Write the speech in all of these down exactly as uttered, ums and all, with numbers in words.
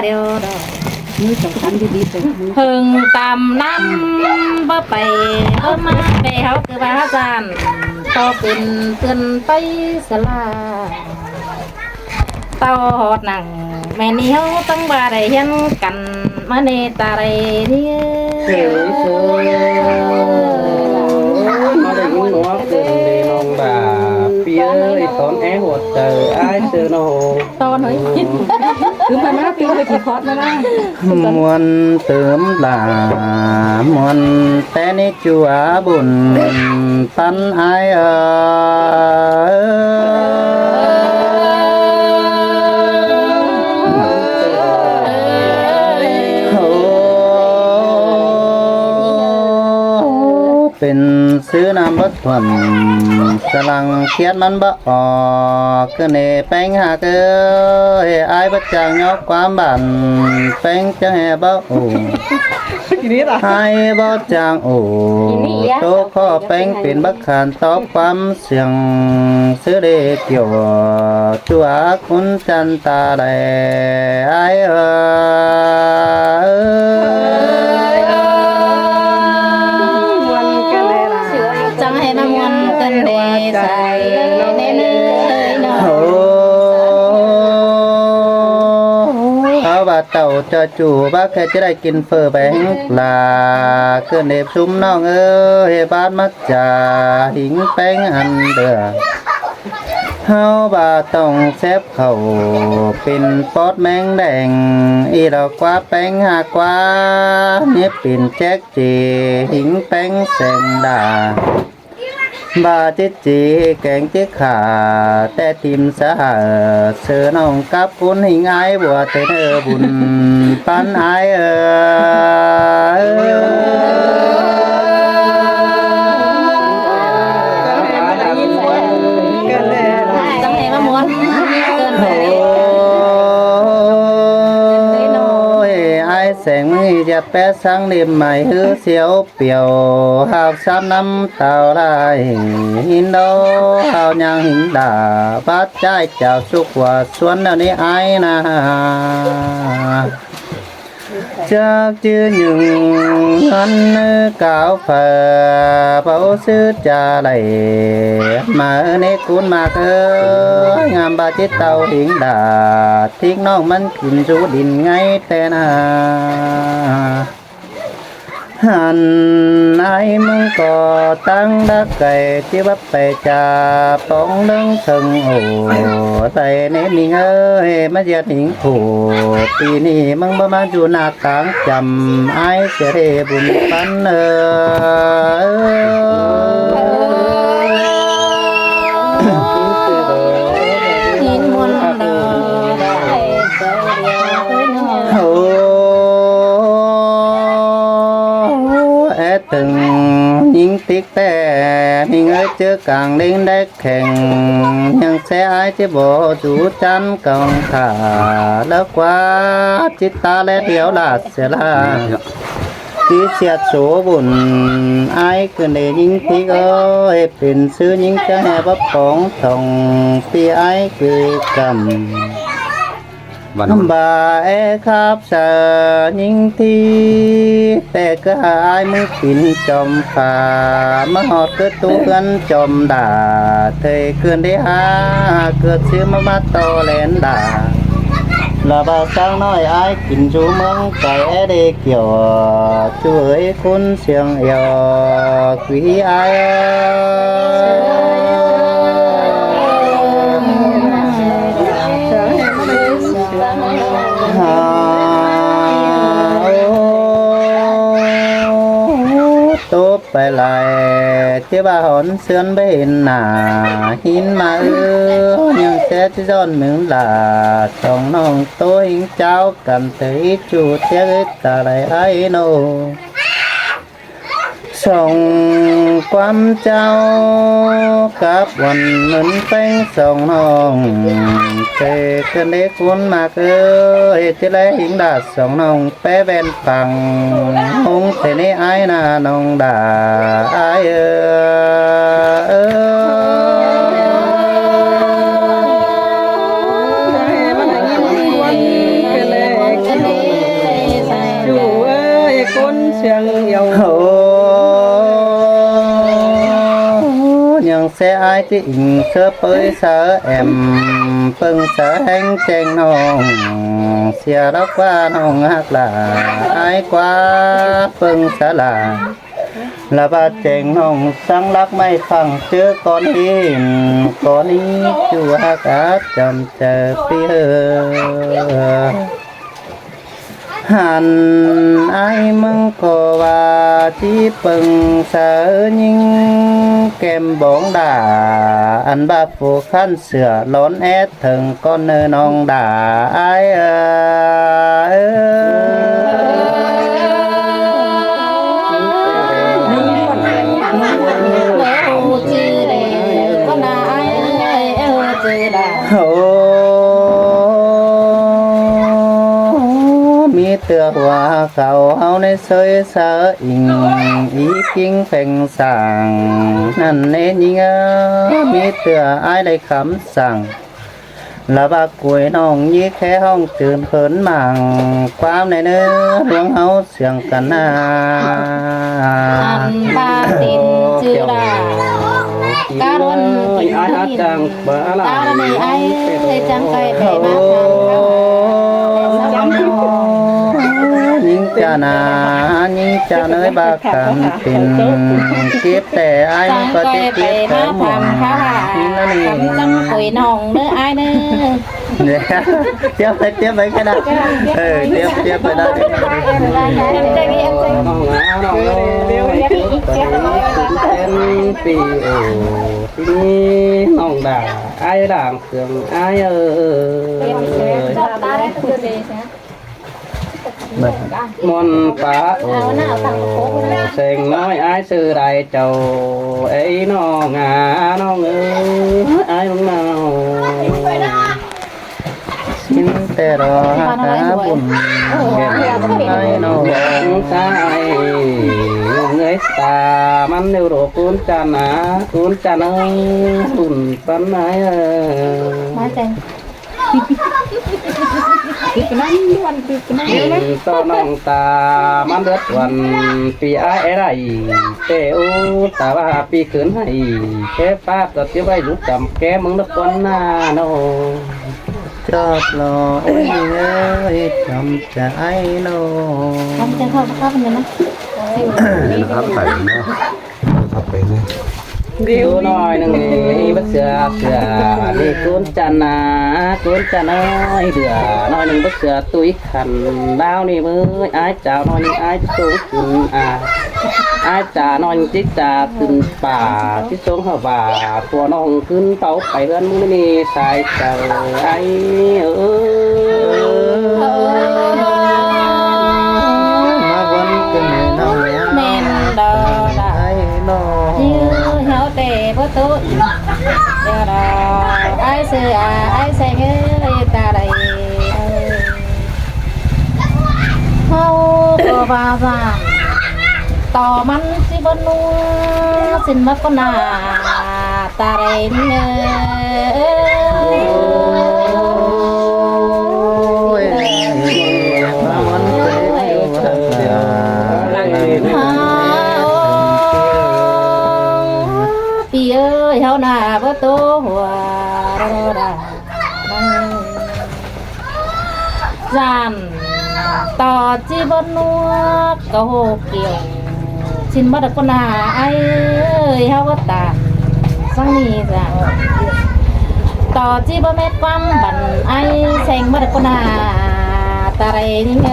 điêu đỏ. Hưng tam năm bơ pay bơ ma pay háo cứ ba háo gian. Tó pên pươn pay sala. Tao hót nẳng mẹ ni háo tăng ba đảy hiến cắn ma nê ta đảy ni. Nó đảy những nó cứ đảy nong bà. Pia ơi, tón é hột tờ ai sơ nó. Tón hơi. Cứ mà nó cứ hơi chỉ hót nó đó. Muôn tớm là muôn té ní chùa bùn pắn ai ơ. Hô, pên sư năm bớt thuần, sa lăng khiết mắn bớt ỏ, cứ nê péng hạc ơi, ai bớt chàng nhóc quán bản, péng chàng hè bớt ủ. Ai bớt chàng ủ, tô khó péng pên bớt khán tóp quán siêng, sư đê kiểu, chùa ác cún chăn ta đẻ, ai ơi. Chăng hè mà muôn cơn đê sai, nên nơi nó. Ồ, áo bà tàu cho chủ bác khe chứ đảy kin phở bánh là cơn đêm sum nong ơi, bát mắt chả hính bánh ăn được. Háo bà tổng xếp khẩu pin pót méng đèng, y đó quá bánh ha quá, nhếp pin chép chỉ hính bánh sèng đà. Bà chết chỉ kén chết khả, té tìm xã hở, sư nông cắp cún hính ái bùa tên hơ bùn pán ái ơ. Ôi, ái sẻng mưng dạp pé sáng đêm mải hứa siêu piểu, hào sám năm tào lai, hín đô hào nhang hính đà, bát chai chào súc hùa suôn nèo ní ái na. Chắc chứ những ngắn cáo phà, báu sư trà đẩy, mà nế cún mạc ơi, ngắm bà chết tàu hính đà, thích nong mắn kín rú đính ngay tên à. Hẳn ai mưng có tăng đắc cày, chứ bắp bè trà, bóng lưng sừng ổ, tay nế mình ơi, mà giật hính phủ, tì nì mưng bá mắn dù nà táng chầm, ai sẽ thề bùn pắn ơ. Hính muôn đà. Ơ, é từng nhính tích té, mình ơi chứ càng đến đếc khèng, nhưng sẽ ai chứ bộ chú chắn công thả, lỡ quá, chứ ta lẽ thiếu là sẽ là. Tí siat số bùn ai cứ nể nhính thích ơi, pên sư nhính chá hè bắp bóng thòng, tí ai cứ cầm. Bà é khắp sa nhính thi, té cứ hà ai mưng pin chòm phà, mơ họt cứ tu gắn chòm đà, thầy cứ đế ha, cứ sư mơ mát to lén đà. Là bà sáng nói ai kín chú mưng cái é đê kiểu, chú ơi khốn siêng eo, quý ai ơi. Ha, ô, tốp pay lai, chứ bà hón sươn bến nà, hín mà ư, nhưng sẽ chứ giòn mứng là, song nong tô hính cháo, cần thấy chủ thiếc ít ta lại ai nô. Song quắm cháo, cắp quần mướn phanh song nong, tê cơn đế cuốn mạc ơi, chứ lẽ hính đà song nong, pé ven phẳng, hung thế nế ai nà nong đà, ai ơi. Ôi, ꞌnhắng ꞌsớ ải ꞌchí ính ꞌsớ ꞌpới sáư ẻm, ꞌpơng sáư ꞌhéng cheng ꞌnọng, sia lắc ꞌquá ꞌnọng ꞌhặc lả, ải ꞌquá ꞌpơng sáư lả. Lả ꞌva cheng ꞌnọng sắng lắc ꞌmạy phăng ꞌchớ cón ꞌhịn, cón ꞌnị ꞌchu ꞌhặc át chăm chaư ꞌpi ꞌhơ. Hẳn ải ꞌmứng ꞌcọ ꞌva ꞌchí ꞌpơng sáư ꞌnhính kem bóng đả, ăn ꞌva phủ khăn sửa lón ét thơng con nơ ꞌnọng đả ải ơ. Ôi, ꞌmí ꞌtưa hua khảu ꞌháu ꞌnị ꞌsới sáư ính í ꞌkính pheng sảng ꞌnặn ꞌnị ꞌnhính ơ, ꞌmí ꞌtưa ải đảy khắm sảng. Lả ꞌva cúi ꞌnọng ꞌnhí khé ꞌhọng chưn phớn mảng ꞌquám ꞌnị ꞌnớ, ꞌluống ꞌháu siêng căn ꞌna. Ăn ꞌva tin chứ đả. Cá ꞌluôn tin ải ꞌhặc chăng ꞌva lả. Cá ꞌluôn ải ꞌchí chăng cai pay ꞌmá khăm. ꞌNhính chả ꞌna, ꞌnhính chả ꞌnới ꞌva căn tin. Kiếp ꞌtẹ ải ꞌmứng ꞌcọ ꞌchí kiếp ꞌtẹ ꞌmướng. Khắm chăng cúi ꞌnọng ꞌnớ ải ꞌnớ. Tiếp đấy, tiếp đấy cái nào. Ừ, tiếp, tiếp cái đó. Em chạy đi, em chạy đi. ꞌNọng ꞌnạ ꞌnọng ơi, ꞌpứng ꞌtến ꞌpi ổ, ꞌpi ꞌnọng đả ải đang sương ải ơi. Muôn pá ổ, seng ꞌnọi ải sư đảy chảu, ê ꞌnọng ꞌnạ ꞌnọng ơi, ải ꞌmứng ꞌnọng. Xin ꞌtẹ ꞌló ꞌhặc ꞌhá bun, ải ꞌnọng. Bóng ta ải, ꞌnọng ơi ta, ꞌmắn ꞌnị ꞌlụk cún chăn ꞌnạ, cún chăn ơi, bun ꞌpắn ải ơi. Ê, ꞌto ꞌnọng ta ꞌmắn đớt ꞌhuôn ꞌpi ải ꞌnị đảy, ꞌtẹ ú ta ꞌva ꞌpi khửn hảy, khé ꞌpá ꞌcọ ꞌtiếu ꞌvạy lút chăm ké ꞌmứng đớt ꞌquán ꞌnạ ꞌnọng. Chót lo ôi ơi, chăm chả ải ꞌnọng. Khắp đảy ꞌnớ. Khắp đảy ꞌnớ. Điêu ꞌnọi ꞌnưng ꞌnị báu sửa sửa ꞌnị cún chăn ꞌnạ, cún chăn ơi, sửa ꞌnọi ꞌnưng báu sửa tui khăn đao ꞌnị ꞌmới ải chảu ꞌnọi ꞌnưng ải sung khửn a, ải chả ꞌnọi ꞌnưng ꞌchí chả khửn pả ꞌchí sung hảư ꞌva ꞌpưa ꞌnọng khửn tảu pay ꞌhướn ꞌmướng ꞌnị sai chảu ải ơi. ꞌMá ꞌquán cơn ꞌnị ꞌnọng ꞌnạ. ꞌMen đaư đaư. Ải ꞌnọng. Hiu hiu ꞌtẹ báu ꞌtố. Đaư đaư. Ải sư a, ải seng ơi, ta đảy. ꞌHáu ꞌcọ ꞌva ꞌva ꞌto ꞌmắn ꞌchí báu ꞌnua, ꞌsịn ꞌmá ꞌcọ ꞌnạ, ta đảy ꞌnị ơ. Ôi, ꞌmá ꞌquán cơn ꞌnị ꞌnọng ꞌnạ. Hao, ꞌpi ơi, ꞌháu ꞌnạ báu ꞌtố hua. Dản ꞌto ꞌchí báu ꞌnua ꞌcọ hô kiẻo. ꞌSịn ꞌmá đaư ꞌcọ ꞌnạ ải ơi, ꞌháu báu ta. Săng ꞌnị dản ꞌto ꞌchí báu ꞌmét ꞌquám băn ải seng ꞌmá đaư ꞌcọ ꞌnạ. Ta đảy ꞌnị ơ.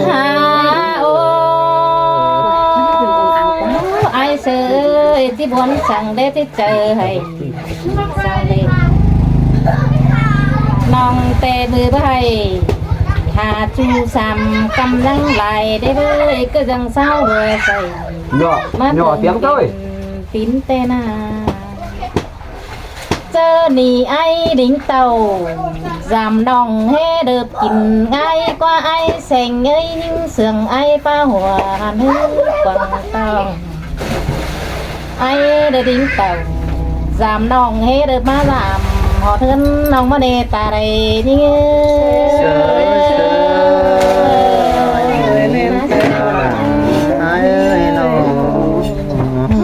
Hao, ải sư ơi, ꞌchí buôn săng đé ꞌchí chaư hảy. Săng đé. ꞌNọng ꞌtẹ bươn báu hảy. Hả ꞌchu sam ꞌcắm ꞌnăng lai đé ꞌvới, ꞌcọ dăng ꞌsáo đuôi sảy. Nhọ, ꞌmá nhọ ꞌtếng tiếng thôi. Tín ꞌtẹ ꞌnạ. ꞌChớ ꞌnị ải đing tảu, dăm ꞌnọng ꞌhế đớp kin ải ꞌquá ải seng ơi, ꞌnhính sương ải pá hua hăn hứ quăng tong. Ải đaư đing tảu, Dăm ꞌnọng ꞌhế đảy ꞌmá dăm, ꞌhọt ꞌhướn ꞌnọng ꞌmá đảy ta đảy ꞌnị.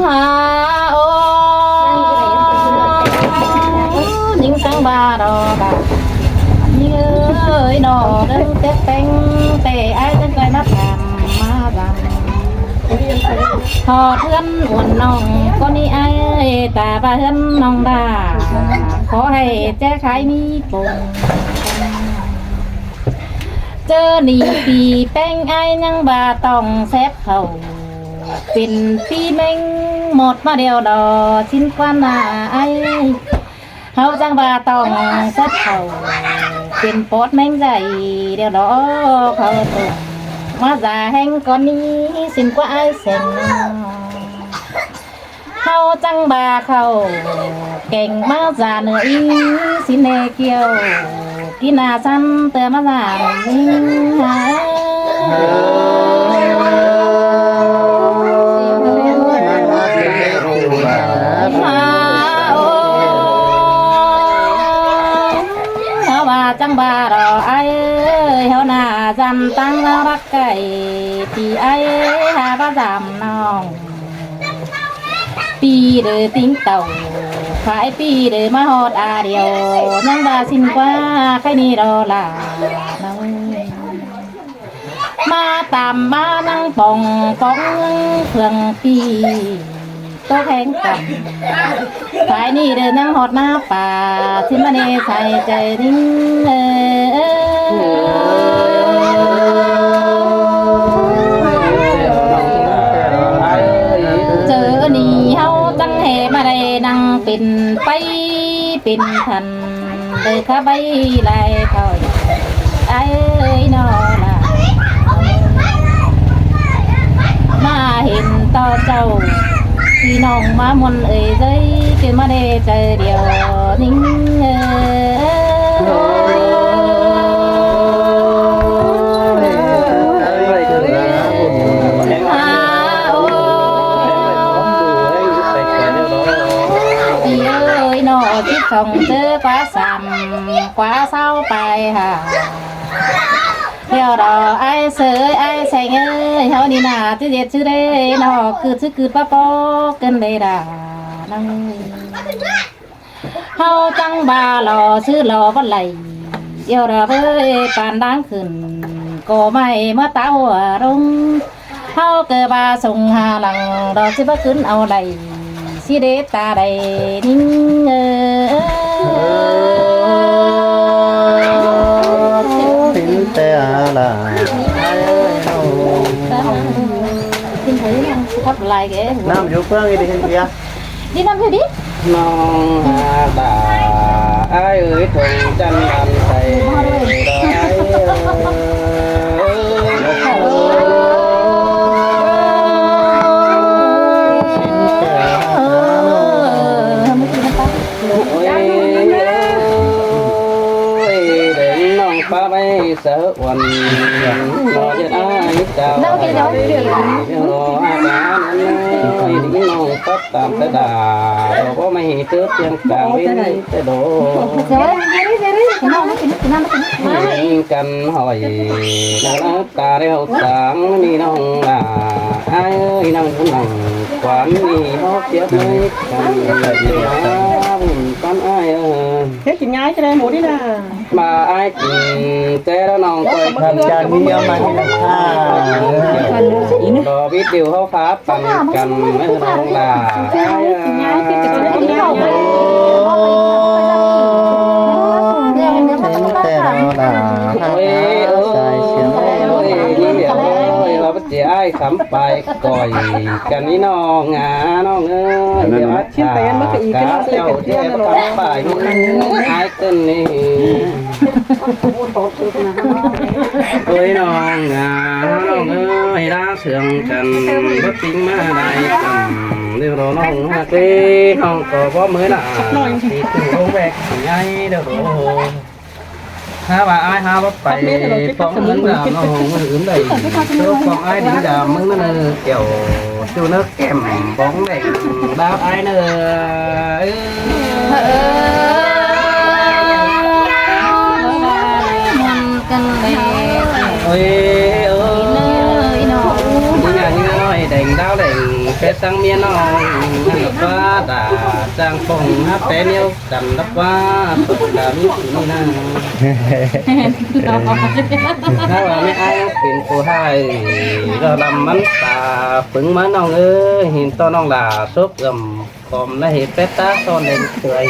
Hả ô, ꞌnhính ꞌchắng ꞌva đo đa. ꞌNị ơi, ꞌnọ đớng tép téng, té ải ꞌchắng ꞌcoi ꞌmá dăm, ꞌmá dăm. ꞌHọt ꞌhướn uôn ꞌnọng ꞌcọ ꞌnị ải, ta ꞌva ꞌhướn ꞌnọng đa, khói ꞌhại ché khái ꞌmí pông. ꞌChớ ꞌnị ꞌpi ꞌpéng ải ꞌnhắng ꞌva tỏng sép khảu, pên ꞌpi ꞌmếng ꞌmọt ꞌmá điêu đo ꞌsịn ꞌquám ꞌna ải. ꞌHáu ꞌchắng ꞌva tỏng sép khảu, pên pót ꞌmếng dạy điêu đo khảu tỏng. ꞌMá da ꞌhéng ꞌcọ ꞌnị ꞌsịn ꞌquám ải seng ꞌnọ. ꞌHáu ꞌchắng ꞌva khảu keng ꞌmá da ꞌnựa ꞌnị ꞌsịn ꞌnê kiêu. ꞌKí ꞌna săn ꞌtưa ꞌmá da ꞌnị hả. Hả ô. ꞌHáu ꞌva ꞌchắng ꞌva đo ải ơi, ꞌháu ꞌna dăm ꞌtáng ꞌlặc cai, ꞌpi ải hả ꞌva dăm ꞌnọng. ꞌPi đảy ꞌtếng tảu, khái ꞌpi đảy ꞌmá ꞌhọt a điêu, ꞌnhắng ꞌva ꞌsịn ꞌquám khái ꞌnị đo lả. ꞌNọng ꞌmá tăm ꞌmá ꞌnăng pong pong, ꞌpương ꞌpi ꞌtố ꞌhéng tăm. Khái ꞌnị đảy ꞌnhắng ꞌhọt ꞌná pả, ꞌsịn ꞌmá ꞌnê sai ꞌchai ꞌnị. ꞌChớ ꞌnị ꞌháu ꞌchắng ꞌhế ꞌmá đảy ꞌnăng pên ꞌpay pên thân, đảy khá báy lai khỏi ải ơi ꞌnọ lả. ꞌMá hên ꞌto chảu ꞌpi ꞌnọng ꞌmá ꞌmuôn ơi ꞌdới, ꞌchớ ꞌmá đảy ꞌchai điêu ꞌnị. Hả ô. ꞌPi ơi, ꞌnọ ꞌchí khong ꞌchớ ꞌquá sam ꞌquá ꞌsáo pay hả. Điêu đo ải ꞌsớ ải seng ơi, ꞌháu ꞌnị ꞌna ꞌchí ꞌdệt ꞌchư đê ꞌnọ, ꞌcứt ꞌchư ꞌcứt ꞌpá ꞌpó ꞌcứn đê đa ꞌnăng. ꞌHáu ꞌchắng ꞌva lo ꞌsứ lo báu đảy, điêu đo bới pán đang khửn, ꞌcọ ꞌmạy ꞌmá táo hua rông. ꞌHáu ꞌcọ ꞌva sông ha lăng, đo ꞌchí báu khửn au đảy, ꞌchí đế ta đảy ꞌnị. Ơ, ơ, ơ. Thính té a la. Thính thấy nó khắp lại cái. ꞌNắm dú ꞌpứng đi thính kia. Đi ꞌnặm thôi đi. ꞌNọng ha đa ải ơi, thong chăn ăn tay đai ơi. Ôi, ôi, đêm ꞌnọng ꞌpá ꞌmạy sa uôn, ꞌnọ ꞌdệt ải chao. ꞌNọng ꞌpá tăm ta đa, ꞌlọ báu ꞌmạy tớt ꞌtiêng cang ꞌviến ta đô. ꞌMí căn hỏi, ꞌnọ ꞌnạ ta điêu sáng ꞌnị ꞌnọng lả. Ải ơi, ꞌnọng ꞌnọng quán ꞌnị hók tiết ꞌmí căn hỏi bún căn ải ơi. Thế chị nhái cái này một đi nào. ꞌMá ải kin ꞌchớ ꞌnọng ꞌcoi căn chăn ꞌmí ꞌnọng ꞌmá đi nào. Đo video ꞌháu phá păn căn ꞌnọng lả. Ôi, ôi, ôi, ôi, ôi, ôi, ôi, ôi, ải khắm pay ꞌcoi căn ꞌnị ꞌnọng ꞌnạ, ꞌnọng ơi. ꞋNặn ꞌnạ. Cá chao chép khắm pay ải căn ꞌnị. Ôi ꞌnọng ꞌnạ, ꞌnọng ơi, đa sương căn báu ꞌtếng ꞌmá đảy căn. Điêu đo ꞌnọng ꞌnạ, ꞌtẹ ꞌnọng ꞌcọ báu ꞌmới lả. Đi ꞌtứ ꞌlống ꞌvẹk ꞌnhái điêu đo. Hák ꞌva ải hák ꞌva pay ꞌpọng ꞌmướng đam ꞌnọ ꞌhung ꞌmướng ứn đảy. Chốp ꞌpọng ải đin đam ꞌmướng ꞌnặn ꞌnớ, kẻo ꞌchu ꞌnớ kẻm bóng đảy đáp ải ꞌnớ. Ơ. Ôi, ôi. Đi nhà đi nói đèn đáo đèn phép sáng miên nó. Hăng ꞌva đã trang phòng hắc té niêu cắn đắp ꞌva sổ đà lũ tụi ꞌnị ꞌnớ. Hák ꞌva ꞌmí ải pên cô ꞌhại, ꞌló đăm ꞌmắn ta phứng ꞌmá ꞌnọng ơi, hên ꞌto ꞌnọng lả sốp ưm khom ꞌnạ hên pét tá son đen tươi.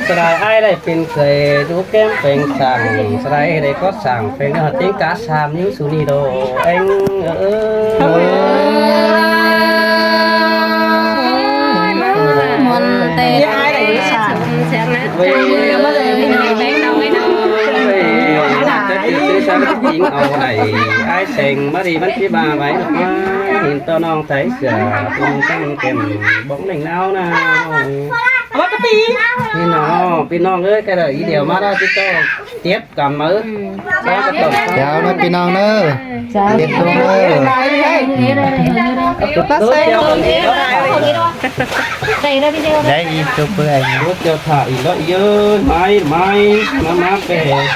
Sa đai ải đảy pên khơi dú kém pheng sảng, sa đai đảy có sảng pheng ꞌnạ hảư ꞌtếng cá sam ꞌnhính su ꞌnị đô. Eng ơ. Muôn tê. Ôi. Ôi. Ải seng ꞌmá đi ꞌmắn ꞌchí ba váy ꞌnọ ꞌva. Hên ꞌto ꞌnọng Thái sửa tung tăng kèm bóng đèn áo ꞌnạ. Hên ꞌnọ, ꞌpi ꞌnọng ơi, cái đợt ý điều ꞌmá đó chứ ꞌto tiếp cắm máư. Chào ꞌnớ ꞌpi ꞌnọng ꞌnớ. Chào. Tiếp tục ꞌnớ. Bác Seng. Đấy, đi chụp bức ảnh. Ủa, chào thả ý đó, ý ơi, mai, mai, má, má về.